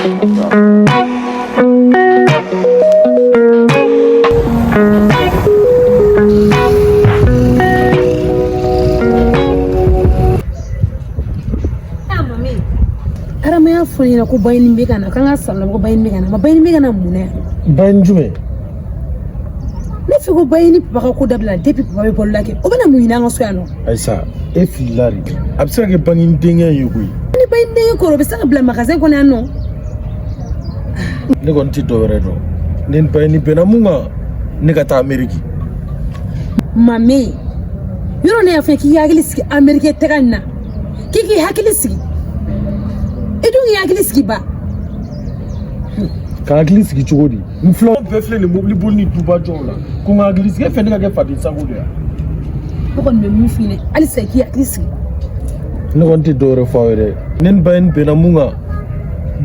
Adama y'a fɔ ɲɛna ko Bayini bɛ ka na k'an ka salon ko Bayini bɛ ka na ma Bayini bɛ ka na mun na yan? Bayini jumɛn? Ne fɛ ko Bayini papa ka ko dabila depuis papa bɛ balo la kɛ o bɛna mun ɲini an ka so yan nɔ? Ayisa, e filila de. A bɛ se ka kɛ Bayini denkɛ ye koyi. Ni Bayini denkɛ kɔrɔ o bɛ se ka bila magasin kɔnɔ yan nɔ? Ne kɔni tɛ dɔ wɛrɛ dɔn. Ne ni Bayini bɛnna mun kan, ne ka taa Ameriki. Mame, yɔrɔ ne y'a fɔ k'i hakili sigi Ameriki taga in na, k'i k'i hakili sigi. I dun k'i hakili sigi ba. Ka hakili sigi cogo di? N filanw bɛɛ filɛ nin mobili boli ni duba jɔw la. Ko n ka hakili sigi, e fɛ ne ka kɛ faden sago de ye wa? Ne kɔni bɛ mun f'i ɲɛna halisa i k'i hakili sigi. Ne kɔni tɛ dɔwɛrɛ fɔ aw ye dɛ. Ne ni Bayini bɛnna mun kan,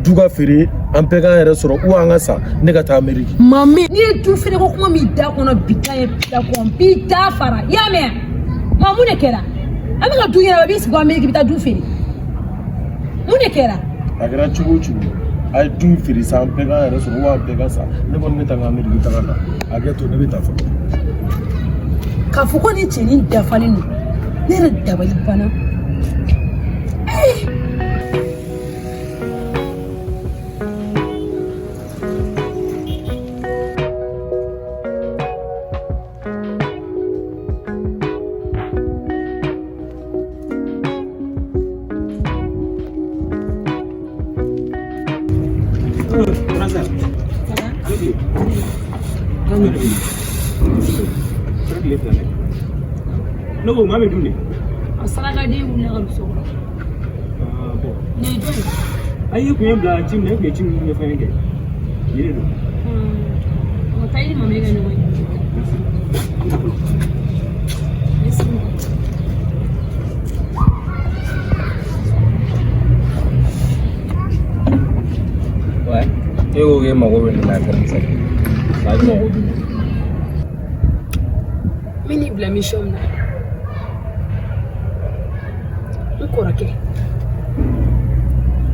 du ka feere, an bɛɛ k'an yɛrɛ sɔrɔ ou an ka sa, ne ka taa Ameriki. Mame, n'i ye du feere ko kuma min da kɔnɔ bi kan ye bi da kɔn b'i da fara i y'a mɛn ma mun de kɛra? An bɛ ka du ɲɛnabɔ i b'i sigi Ameriki i bɛ taa du feere mun de kɛra? A kɛra cogo o cogo, a ye du in feere sa, an bɛɛ k'an yɛrɛ sɔrɔ ou an bɛɛ ka sa. Ne kɔni bɛ taa n ka Ameriki taga la. Hakɛ to, ne bɛ taa fɔlɔ. K'a fɔ ko nin cɛnin dafalen don, ne yɛrɛ dabali banna. Ne ko maa bɛ dun de. A sarakaden wulila ka don so kɔnɔ. Nin ye jɔn ye? Ayi, i kun ye n bila ci min na, e kun ye ci min ɲɛfɔ n ye kɛ. Nin de don. O taa i ni mame ka ɲɔgɔn ye. Merci. Ouais. E ko k'e mago bɛ ne la grande sœur. N mago b'i la. N bɛ n'i bila mission min na. N kɔrɔkɛ.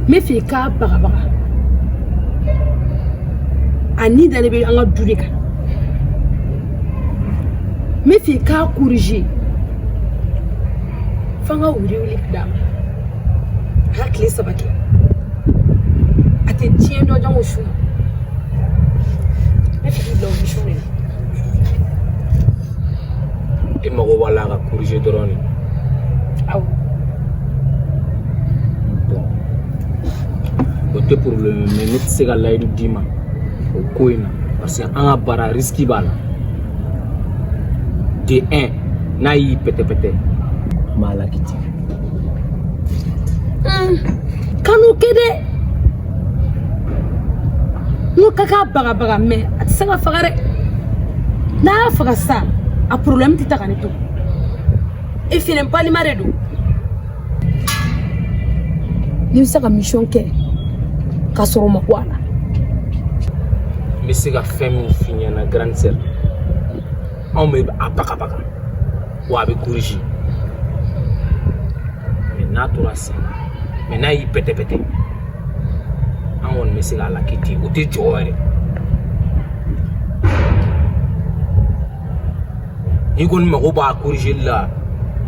N bɛ fɛ i k'a bagabaga. A ni dalen bɛ an ka du de kan. N bɛ fɛ i k'a corriger. F'an ka wuli wuli d'a ma. A ka tile 3 kɛ. A tɛ diɲɛ dɔn jango su. N bɛ fɛ k'i bila o mission de la. E mago b'a la ka corriger dɔrɔn de. Awɔ. Bon. O tɛ problème ye, mais ne tɛ se ka layidu d'i ma o ko in na parce que an ka baara risque b'a la. De un, n'a y'i pɛtɛpɛtɛ, n b'a lakiti. Kanu kɛ dɛ. N ko k'a k'a bagabaga mais a tɛ se ka faga dɛ. N'a y'a faga sisan, a problème tɛ ta ka ne to. E fɛnɛ balima de don. N'i bɛ se ka mission kɛ k'a sɔrɔ o ma bɔ a la. N bɛ se ka fɛn min f'i ɲɛna grande sœur, anw bɛ a bagabaga wa a bɛ corriger. Mais n'a tora sen na, mais n'a y'i pɛtɛpɛtɛ, an kɔni bɛ se k'a lakiti, o tɛ jɔ yɛrɛ. N'i kɔni mago b'a corrigeli la,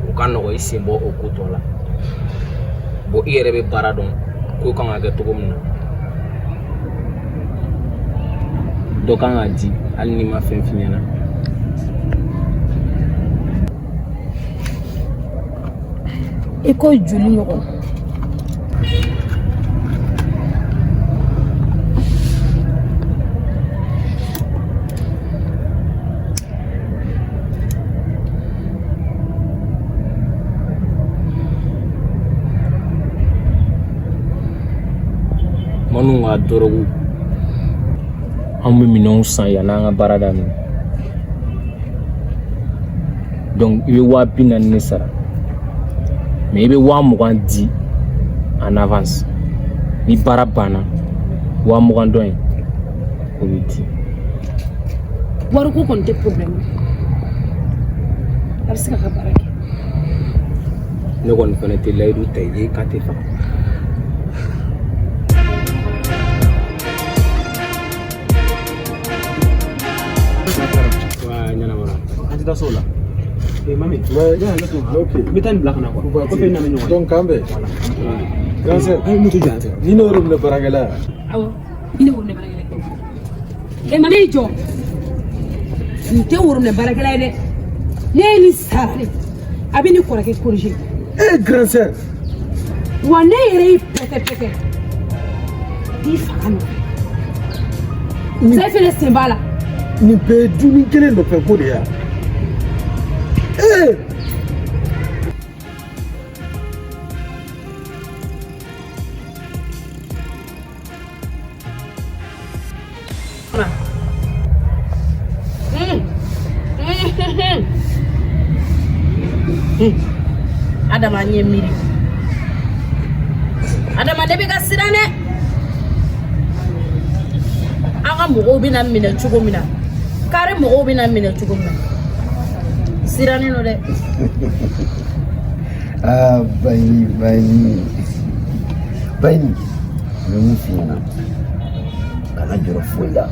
o ka nɔgɔ i sen bɔ o ko tɔ la. Bon, i yɛrɛ bɛ baara dɔn, ko kan ka kɛ cogo min na. Dɔ kan ka di hali n'i ma fɛn f'i ɲɛna. I ko joli ɲɔgɔn. Minnu ka dɔrɔgu, anw bɛ minɛnw san yanni an ka baara daminɛ. Donc i bɛ 40 000 de sara, mais i bɛ 20 000 di en avance. Ni baara banna, 20 000 dɔ in o bɛ di. Wariko kɔni tɛ problème ye. A bɛ se k'a ka baara kɛ. Ne kɔni fana tɛ layidu ta i ye k'a tɛ faga. taa so la. Eh mami. Ouais. Ne hakɛ to. Ok. N bɛ taa nin bila ka na quoi. Kɔfɛ i na bɛ ɲɔgɔn ye. Donc k'an bɛn. Grand sœur. Ayi moto jɔ yan fɛ. Ni ne y'o minɛ baarakɛla ye. Awɔ, i ne woromɛ baarakɛla ye. E mami y'i jɔ, nin tɛ woromɛ baarakɛla ye dɛ. Ne ye nin sara de, a bɛ nin kɔrɔkɛ corriger. Eh grand sœur. Wa ne yɛrɛ y'i pɛtɛ pɛtɛ k'i faga nɔ. Sɛ fɛnɛ sen b'a la. Nin bɛɛ ye dumuni kelen nɔfɛ ko de ye. Ee. Adama n ye miiri, Adama, ne bɛ ka siran dɛ. An ka mɔgɔw bɛna minɛ cogo min na, kari mɔgɔw bɛna minɛ cogo min na, sirannen don dɛ. Ah, Bayini, Bayini. Bayini, n bɛ mun f'i ɲɛna? Kana jɔrɔ foyi la.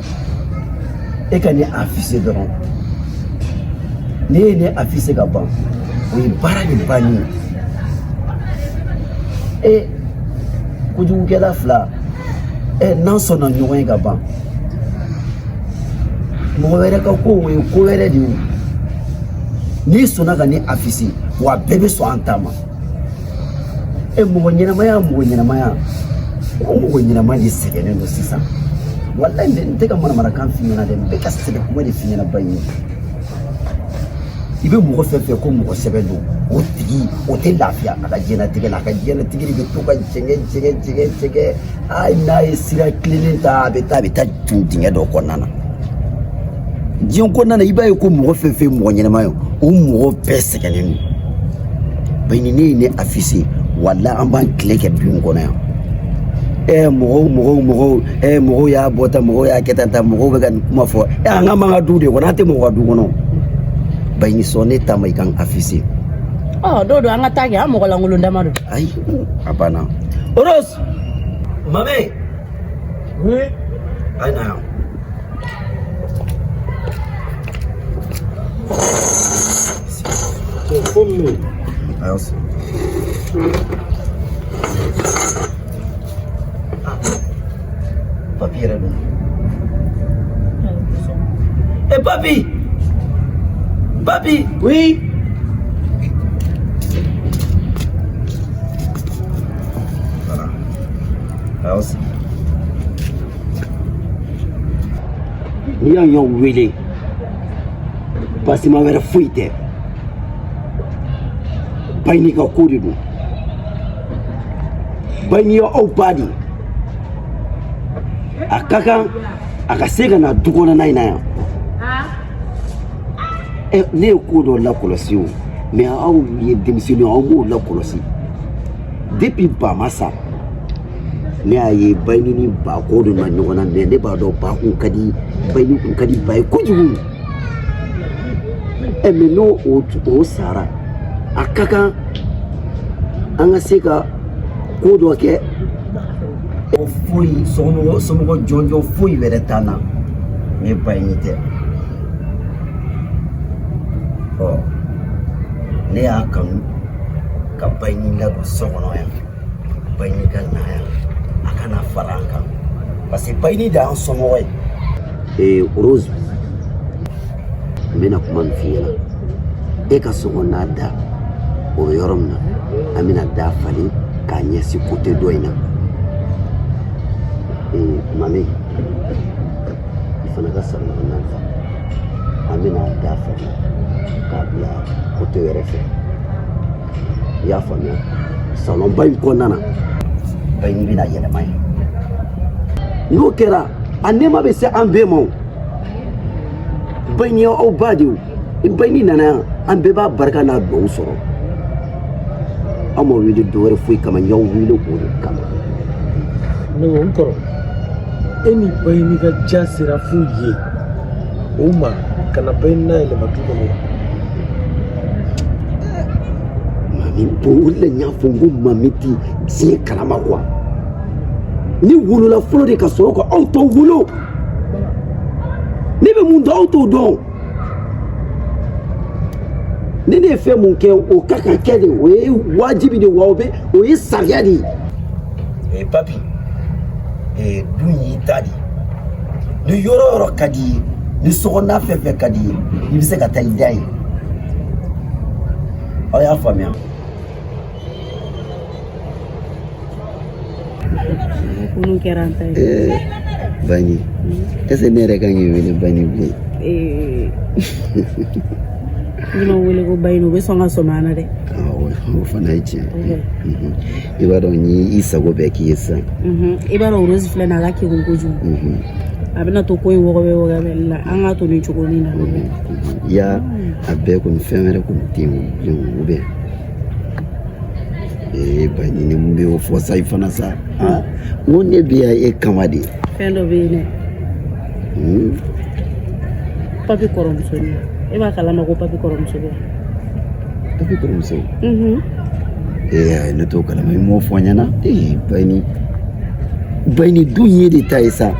E ka ne afficher dɔrɔn. N'e ye ne afficher ka ban, o ye baara de bannen ye. E, kojugukɛla fila, ɛ n'an sɔnna ɲɔgɔn ye ka ban, mɔgɔ wɛrɛ ka ko o ye ko wɛrɛ de ye o. N'i sɔnna ka ne afficher, wa bɛɛ bɛ sɔn an ta ma. E mɔgɔ ɲɛnamaya, mɔgɔ ɲɛnamaya, o mɔgɔ ɲɛnama de sɛgɛnnen don sisan. Walayi, n tɛ ka manamanakan f'i ɲɛna dɛ, n bɛ ka sɛbɛ kuma de f'i ɲɛna. Bayini, i bɛ mɔgɔ fɛn fɛn ko mɔgɔ sɛbɛ don, o tigi o tɛ lafiya a ka diɲɛlatigɛ la. A ka diɲɛlatigɛ de bɛ to ka jɛngɛ jɛngɛ jɛngɛ jɛngɛ. Hali n'a ye sira tilennen ta, a bɛ taa tun dingɛ dɔ kɔnɔna na. Diɲɛ kɔnɔna na, i b'a ye ko mɔgɔ fɛn fɛn ye mɔgɔ ɲɛnama ye, o mɔgɔ bɛɛ sɛgɛnnen don. Bayini, ne ye ne afficher, wala an b'an tile kɛ bin kɔnɔ yan. Ɛ mɔgɔw, mɔgɔw, mɔgɔw, ɛ mɔgɔw y'a bɔ tan, mɔgɔw y'a kɛ tan tan, mɔgɔw bɛ ka nin kuma fɔ. Ɛ an ka man ka du de kɔnɔ, an tɛ mɔgɔ ka du kɔnɔ. Bayini, sɔn ne ta ma, i kan afficher. Ɔ dɔw don, an ka taa kɛ, an mɔgɔ lankolon dama don. Ayi, a banna. Rose, mame. Oui. A ye na yan. Ko min. A y'aw sigi. Papi yɛrɛ dun? Eh papi, papi. Oui. Voilà, a y'aw sigi. N'i y'an y'aw wele, basima wɛrɛ foyi tɛ, Bayini ka ko de don. Bayini ye aw ba de ye, a ka kan a ka se ka na du kɔnɔna in na yan. Ɛ ne ye ko dɔ lakɔlɔsi o, mais aw ye denmisɛnninw, aw m'o lakɔlɔsi. Depuis ba ma sa, ne y'a ye Bayini ni ba ko dɔ ma ɲɔgɔn na, mais ne b'a dɔn ba kun ka di Bayini, kun ka di ba ye kojugu. Ɛ mais n'o o sara, a ka kan an ka se ka ko dɔ kɛ. O foyi somɔgɔ somɔgɔ jɔnjɔn foyi wɛrɛ t'an na ni Bayini tɛ. Ɔ ne y'a kanu ka Bayini ladon so kɔnɔ yan. Bayini ka na yan, a ka na fara an kan, parce que Bayini de y'an somɔgɔ ye. Ee Rose, n bɛna kuma min f'i ɲɛna, e ka so kɔnɔna da o bɛ yɔrɔ min na, an bɛna da falen k'a ɲɛsin côté dɔ in na. Ee mami, i fana ka salon kɔnɔna ta, an bɛna da falen k'a bila côté wɛrɛ fɛ. I y'a faamuya? Salonba in kɔnɔna na, Bayini bɛna yɛlɛma yen. N'o kɛra, a nɛɛma bɛ se an bɛɛ ma. O Bayini ye aw ba de ye. O ni Bayini nana yan, an bɛɛ b'a barika n'a duwawu sɔrɔ. Aw ma wele dɔwɛrɛ foyi kama, n y'aw wele o de kama. Ne ko n kɔrɔ, e ni Bayini ka ja sera fo yen o ma ka na Bayini n'a yɛlɛma du kɔnɔ wa? Mami, bon, o de la n y'a fɔ n ko mami ti diɲɛ kalama quoi. Ne wolola fɔlɔ de ka sɔrɔ ka aw tɔw wolo. Ne bɛ mun dɔn, aw t'o dɔn. Ni ne ye fɛn mun kɛ, o ka kan kɛ de, o ye wajibi de, wa o bɛ, o ye sariya de ye. Ee papi, ee du in y'i ta de ye. Ni yɔrɔ o yɔrɔ ka di i ye, ni sokɔnɔna fɛn fɛn ka di i ye, i bɛ se ka taa i da yen. Aw y'a faamuya? Kunun kɛra an ta ye. Bani, est ce que ne yɛrɛ kan k'i wele Bani bilen? N'i ma wele ko Bayini, u bɛ sɔn ka sɔmi an na dɛ. Awɔ, o fana ye tiɲɛ ye. I b'a dɔn n y'i sago bɛɛ k'i ye sisan. I b'a dɔn Rose filɛ nin ye, a ka kegun kojugu. A bɛna to ko in wɔgɔbɛ wɔgɔbɛli la, an k'a to nin cogo nin na. Ya a bɛɛ kɔni, fɛn wɛrɛ kɔni tɛ yen bilen o bɛ. Ee Bani, ni mun bɛ o fɔ sa i fana sa? N ko ne bɛ yan e kama de. Fɛn dɔ bɛ yen dɛ. Papi kɔrɔmuso ni, e b'a kalama ko papi kɔrɔmuso bɛ yan. Papi kɔrɔmuso? Ee, ne t'o kalama, i m'o fɔ n ɲɛna. Ee Bayini, Bayini, du in ye de ta ye sa.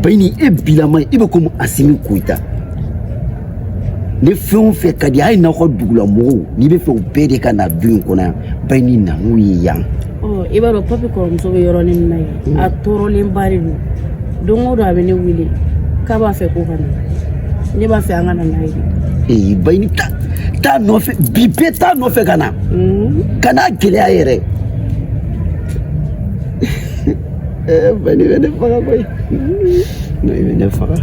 Bayini, e bilama i bɛ komi Asimi Goyita. Ni fɛn o fɛn ka di, hali n'aw ka dugulamɔgɔw, n'i bɛ fɛ u bɛɛ de ka na du in kɔnɔ yan, Bayini, na n'u ye yan. Ɔ, i b'a dɔn papi kɔrɔmuso bɛ yɔrɔnin min na yen, a tɔɔrɔlenba de don. Don o don a bɛ ne wele k'a b'a fɛ ko ka na, ne b'a fɛ an ka na n'a ye. Ee Bayini, taa taa nɔfɛ bi, bɛɛ taa nɔfɛ ka na, ka n'a gɛlɛya yɛrɛ. Ee Bayini bɛ ne faga koyi, i bɛ ne faga.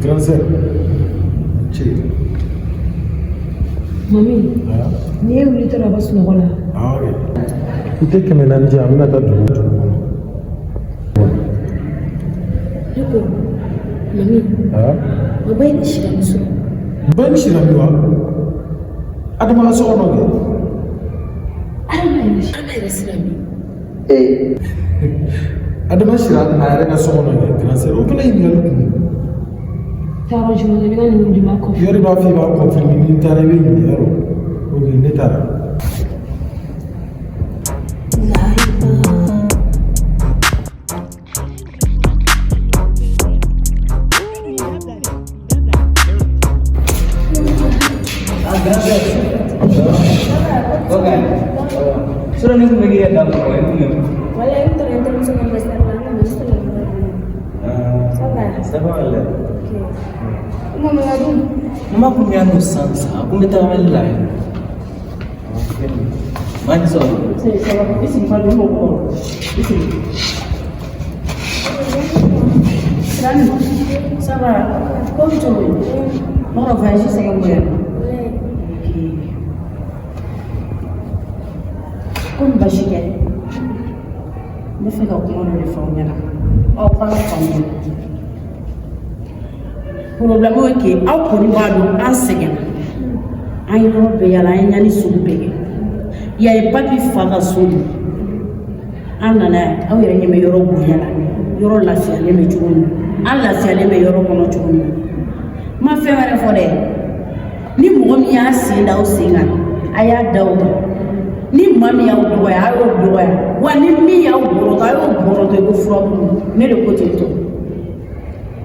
Grand sœur, ce. Mami, ni e wuli tora ka bɔ sunɔgɔ la. Ah oui. I tɛ 400 di yan, n bɛna taa dugu kɔnɔ. Ne ko, mami, o ba ye ni sira min sɔrɔ. Ba ni sira min wa? Adama ka so kɔnɔ kɛ. Adama yɛrɛ, Adama yɛrɛ sira min. Ee. Adama sira a yɛrɛ ka so kɔnɔ kɛ, grand sœur, o fana ye ɲininkali kun. Taara jumɛn na, i bɛ ka ninnu di ma kɔfɛ. Yɔrɔ b'a fɔ i b'a confirmer, ni n taara i bɛ ɲinɛ yɔrɔ. Ok, ne taara. Sura ni kun bɛ k'i ka da kɔnɔ, i kun bɛ. Wala n taara n terimuso ka anniversaire la, n nana sisan ka Ça va? Ça va wala. Ok. Mama dun? Mama kun y'a n'o san sa, a kun bɛ tagamali la yɛrɛ. Mani sɔrɔ. Ça va, i sigi fa don mɔgɔ kɔrɔ. I sigi. Sirani, ça va? Ko bɛ cogo di? Mɔgɔ voyage sɛgɛn bonya. Komi basi tɛ, n bɛ fɛ ka kuma dɔ de fɔ aw ɲɛna, aw k'a faamuya. Problème ye ke aw kɔni b'a dɔn an sɛgɛnna, an ye yɔrɔ bɛɛ yala, an ye ɲani sugu bɛɛ kɛ. Yan ye papi fa ka so de ye. An nana yan, aw yɛrɛ ɲɛ bɛ yɔrɔ bonya la, yɔrɔ lafiyalen bɛ cogo min na, an lafiyalen bɛ yɔrɔ kɔnɔ cogo min na. N ma fɛn wɛrɛ fɔ dɛ. Ni mɔgɔ min y'a sen da aw sen kan, a y'a da o kan. Ni maa min y'aw dɔgɔya, a y'o dɔgɔya. Wa ni min y'aw bɔrɔtɔ, a y'o bɔrɔtɔ i ko furabulu. Ne de ko ten tɔ.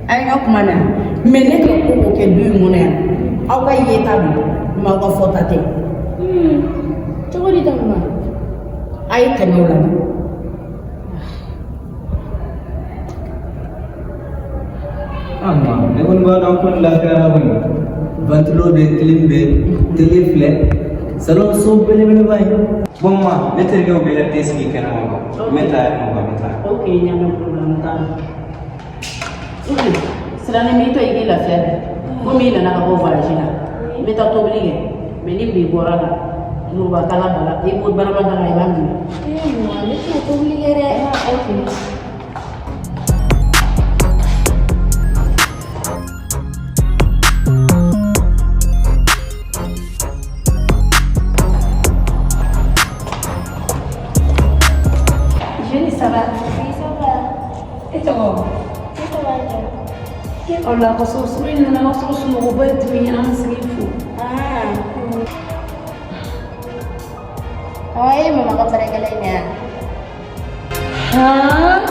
A ye n ka kuma mɛn, mɛ ne ka ko o kɛ du in kɔnɔ yan, aw ka yeta don, mɛ aw ka fɔta tɛ. Cogo di tan ma? A ye tɛmɛ o la. Ama, ne kɔni b'a dɔn kɔni lafiyara kɔni. Ventilo bɛ, clim bɛ, télé filɛ, salon so belebeleba ye. Bon ma, ne terikɛw bɛ ka te sigi kɛnɛma quoi. N bɛ taa yan nɔ quoi, n bɛ taa. Ok, ɲa mɛn, problème t'a la. Ok, Sirani, m'i to i k'i lafiya dɛ. Komi i nana ka bɔ voyage la, i bɛ taa tobili kɛ. Mɛ ni bi bɔra la, muruba kala bala, i b'o barama daga, i b'a minɛ. Ee mama, ne tɛna tobili kɛ dɛ. Ok. ça va? Oui, ça va. E tɔgɔ? Ne tɔgɔ Aja. O la ka sɔrɔ suru in nana sɔrɔ sunɔgɔba ye tuguni an sigi fo. Ah. Awa, e ye mama ka baarakɛla in de ye wa? Han?